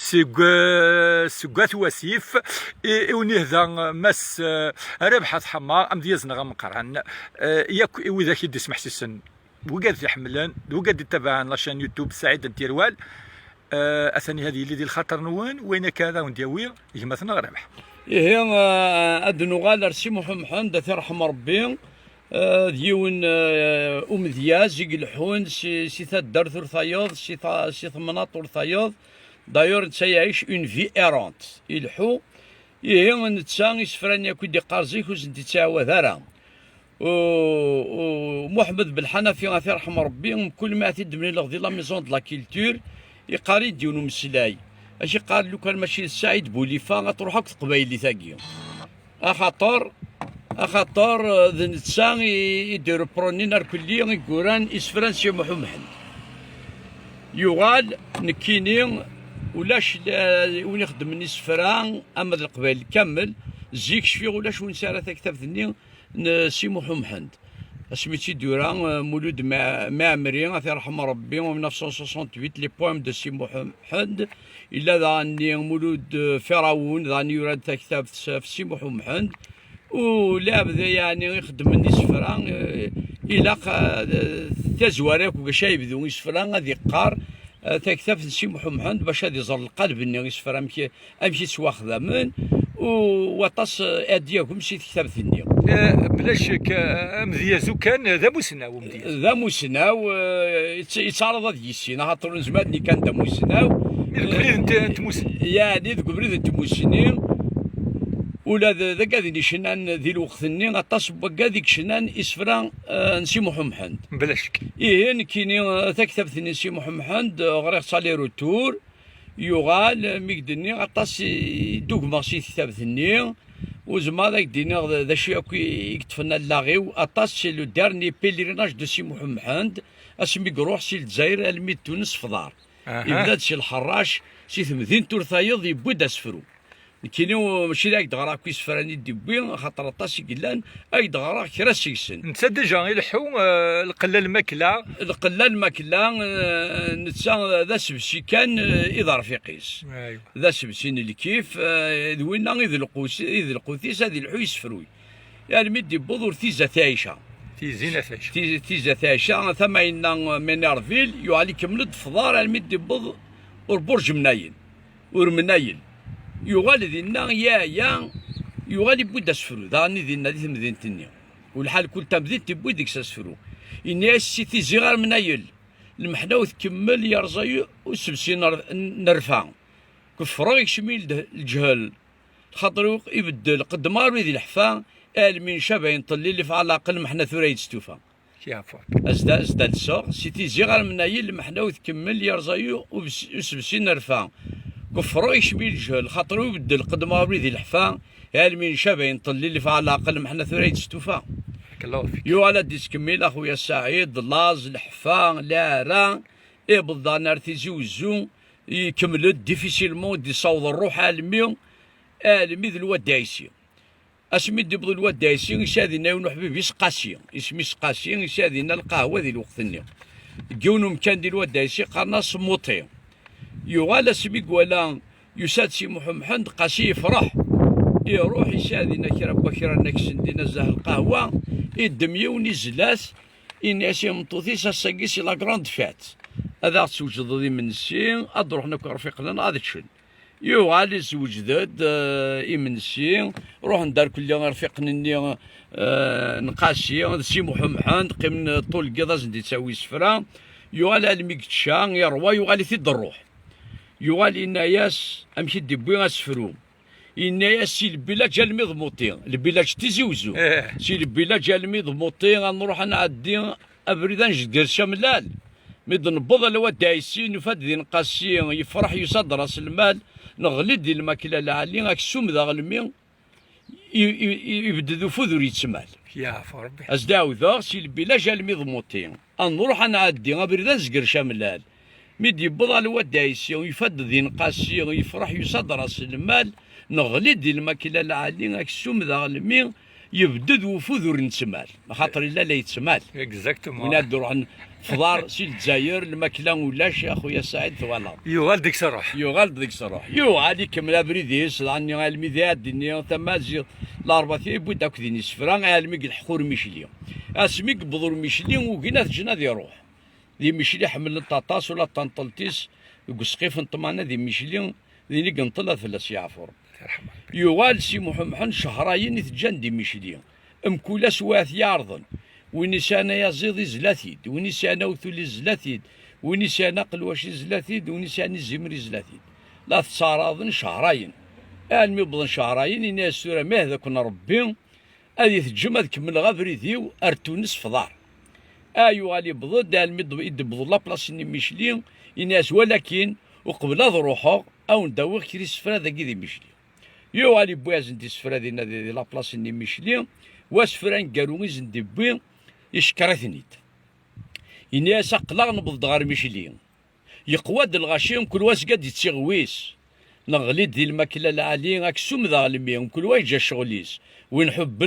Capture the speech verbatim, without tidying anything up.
Seg, eh, seg At Wasif, i, i wen-ihda, eh, Mass, eh, Rabeḥ At Ḥemmar, amedyaz-nneɣ ameqqran, eh, yakk i widak i d-ismeḥsisen, d wigad i ḥemmlen, d wigad i ttabaɛen la chaîne YouTube Saɛid n Tirwal, eh, atan ihi ad yili di lxaṭer-nwen, wayen akka ad awen-d-yawi gma-tneɣ Rabeḥ. Ihi, eh, ad nuɣal ar Si Muḥ Umḥend, ad t-iṛḥem Ṛebbi, eh, d yiwen, eh, umedyaz i ileḥḥun si, si taddart ur tayeḍ, si ta-, si temnaḍt ur tayeḍ. D'ailleurs, netta yeɛic une vie errante. Ileḥḥu. Ihi, netta isefra-nni akk i d-iqqar zik ur sen-d-ittɛawad ara. U, u Muḥemmed Belḥanafi, ad t-iṛḥem Ṛebbi, mkul mi ad t-id-mlileɣ di la maison de la culture, iqqar-iyi-d yiwen umeslay. Ak iqqar, lukan mačči d Saɛid Bulifa, ad truḥ akk teqbaylit-agi. Axaṭer, axaṭer, eh, d netta i, i d-irepronin ar kulli i yuran isefra n Si Muḥ Umḥend. Yuɣal, nekkini, ulac, eh, win ixeddmen isefra ama d Leqbayel kamel, zik cfiɣ ulac win sara taktabt-nni n Si Muḥ Umḥend. Asmi tt-id-yura, eh, Mulud Ma-, Mɛemmri, ad t-iṛḥem Ṛebbi, en mille neuf cent soixante-huit, Les Poèmes de Si Muḥ Umḥend, illa daɣen Mulud, eh, Firawun, daɣen yura-d taktabt s, ɣef Si Muḥ Umḥend. U lɛebd, yeɛni, ixeddmen isefra, eh, ilaq, eh, tazwara akk bac ad yebdu isefra ad iqqar, eh, taktabt n Si Muḥ Umḥend bac ad iẓer lqaleb-nni isefra amek, amek i ttwaxdamen, u waṭas, eh, ad d-yagem si tektabt-nni. Eh, bla ccek, eh, amedyaz ukan d amussnaw, umedyaz. D amussnaw, eh, yett-, yettareḍ ad yissin, axaṭer ur nezmir ad nini kan d amussnaw. Deg ubrid n t-, n tmussni. Yeɛni deg ubrid n tmussni, ula d, d agad-nni yecnan di lweqt-nni, aṭas n wagad i yecnan isefra, eh, n Si Muḥ Umḥend. Bla ccek. Ihi, nekkini, eh, taktabt-nni n Si Muḥ Umḥend, eh, ɣriɣ-tt aller-retour, yuɣal, mi k-d-nniɣ aṭas i d-ugmeɣ si tektabt-nni, ur zemreɣ ad ak-d-iniɣ d, d acu akk i, i yeṭṭfen allaɣ-iw, aṭas, c'est le dernier pèlerinage de Si Muḥ Umḥend, asmi iruḥ si Lezzayer almi d Tunes f uḍar. Aha. Yebda-d si Lḥerrac, si temdint ur tayeḍ, yewwi-d asefru. Nekkini, mačči d ak-d-ɣreɣ akk isefra-nni i d-yewwi, axaṭer aṭas i yellan, ak-d-ɣreɣ kra seg-sen. Netta déjà ileḥḥu, eh, lqella lmakla. Lqella lmakla, eh, netta d asebsi kan, eh, i d arfiq-is. Aywa. D asebsi n lkif, eh, d winna i d lqut-, i d lqut-is ad ileḥḥu yessefruy. Almi d-yewweḍ ur tiza tiɛica. Tizi n At Ɛica. Ti-, tiza tiɛica, tama yenna Menerville, yuɣal ikemmel-d f uḍar almi d-yewweḍ ur Burǧ Mnayen. Ur Mnayel. Yuɣal dinna, yeɛya, yuɣal yewwi-d asefru, daɣen i dinna di temdint-nni. U lḥal kul tamdint tewwi deg-s asefru. Yenna-yas si Tizi ɣer Mnayel, lmeḥna-w tkemmel, yerẓa-yi usebsi n r-, n rfa. Keffreɣ, ikcem-iyi lde-, lǧehel. Lxaṭer-iw ibeddel, qeddmeɣ armi d leḥfa, almi ncab ayen ṭellil, ifɛal leɛqel, lmeḥna tura i d-stufa. Ad s-d-, ad s-d-alseɣ, si Tizi ɣer Mnayel, lmeḥna-w tkemmel, yerẓa-yi ubes-, usebsi n rfa. Keffreɣ, ikcem-iyi lǧehel, lxaṭer-iw ibeddel, qeddmeɣ abrid ileḥfa, almi ncab ayen ṭellil, ifɛal leɛqel, lmeḥna tura i d-stufa. Yuɣal ad d-ittkemmil, a xuya Saɛid, laẓ, leḥfa, leɛra, iwweḍ daɣen ar Tizi Wezzu, ikemmel-d difficilement, d-issaweḍ rruḥ almi, almi d Lwad Ɛisi. Asmi d-iwweḍ Lwad Ɛisi, yesɛa dinna yiwen uḥbib-is Qasi. Isem-is Qasi, yesɛa dinna lqahwa di lweqt-nni. Deg yiwen umkan di Lwad Ɛisi, qqaren-as Muṭi. Yuɣal asmi i iwala yusa-d Si Muḥ Umḥend, Qasi yefreḥ. Iruḥ, yesɛa dinna kra n wakra n aksen dinna zdaxel lqahwa, iddem yiwen izla-t, yenna-yas i tmeṭṭut-is, ass-agi c'est la grande fête. Ad aɣ-d-twejdeḍ imensi, ad d-ruḥen akk irfiqen-nneɣ ad ččen. Yuɣal izweǧ-d, eh, imensi, ruḥen-d ar kulli irfiqen-nni, eh, n Qasi, d Si Muḥ Umḥend, qqimen ṭul n yiḍ, ad sen-d-ittawi isefra. Yuɣal almi yečča, iṛwa, yuɣal-it-id rruḥ. Yuɣal yenna-yas, amek i d-iwwi asefru? Yenna-yas si Lbilaǧ almi d Muṭi, Lbilaǧ Tizi Wezzu. Eh. Si Lbilaǧ almi d Muṭi, ad nruḥ ad nɛeddi abrid ad nezger s amellal. Mi d-newweḍ a Lwad Ɛisi, nufa-d din Qasi yefreḥ, yusa-d ras lmal, neɣli-d di lmakla lɛali, aksum d aɣelmi, i, i, i, ibedd ufud ur yettmal. Yeɛfu Rebbi. Ad s-d-ɛawdeɣ, si Lbilaǧ almi d Muṭi, ad nruḥ ad nɛeddi abrid ad nezger s amellal. Mi d-yewweḍ a Lwad Ɛisi, yufa-d din Qasi yefreḥ, yusa-d ras lmal, neɣli-d di lmakla lɛali, aksum d aɣelmi, yebded wufud ur nettmal, axaṭer illa la yettmal. Exactement. Win ad d-ruḥen f Fḍar si Lezzayer, lmakla ulac, a xuya Saɛid, twalaḍ. Yuɣal deg-s ṛṛuḥ. Yuɣal deg-s ṛṛuḥ. Yuɣal ikemmel abrid-is, dɣa-nni almi d iɛeddi-nni tamaziɣt, larebɛa-agi yewwi-d akk din isefra, almi i yelḥeq Urmicli. Asmi i yewweḍ Urmicli, ugin ad t-ǧǧen ad iṛuḥ. Di Micli ḥemmlen-t aṭas, ula d tanṭelt-is deg usqif n ṭṭmana di Micli, din i yenṭel ad fell-as yeɛfu Ṛebbi. Yuɣal Si Muḥ Umḥend cehrayen i t-ǧǧan di Micli. Mkul ass wa ad t-yeɛrḍen. Win isɛan ayaziḍ izla-t-id, win isɛan awtul izla-t-id, win isɛan aqelwac izla-t-id, win isɛan izimer izla-t-id. La tettɛaraḍen cehrayen. Almi wwḍen cehrayen, ini-as tura ma ihda-ken Ṛebbi, ad yi-teǧǧem ad kemmleɣ abrid-iw ar Tunes Fḍar. A yuɣal yewweḍ-d almi d-, i d-wweḍ laplas-nni Micli, ini-as walakin uqbel ad ruḥeɣ, a wen-d-awiɣ kra isefra dagi di Micli. Yuɣal yewwi-asen-d isefra dinna di, di laplas-nni Micli, wa asefra aneggaru i sen-d-iwwi, icekkeṛ-iten-id. Ini-as aql-aɣ newweḍ-d ɣer Micli. Yeqwa-d lɣaci, mkul wa seg ad d-ittiɣwis. Neɣli-d di lmakla lɛali, aksum d aɣelmi, mkul wa yeǧǧa ccɣel-is. Win ḥubben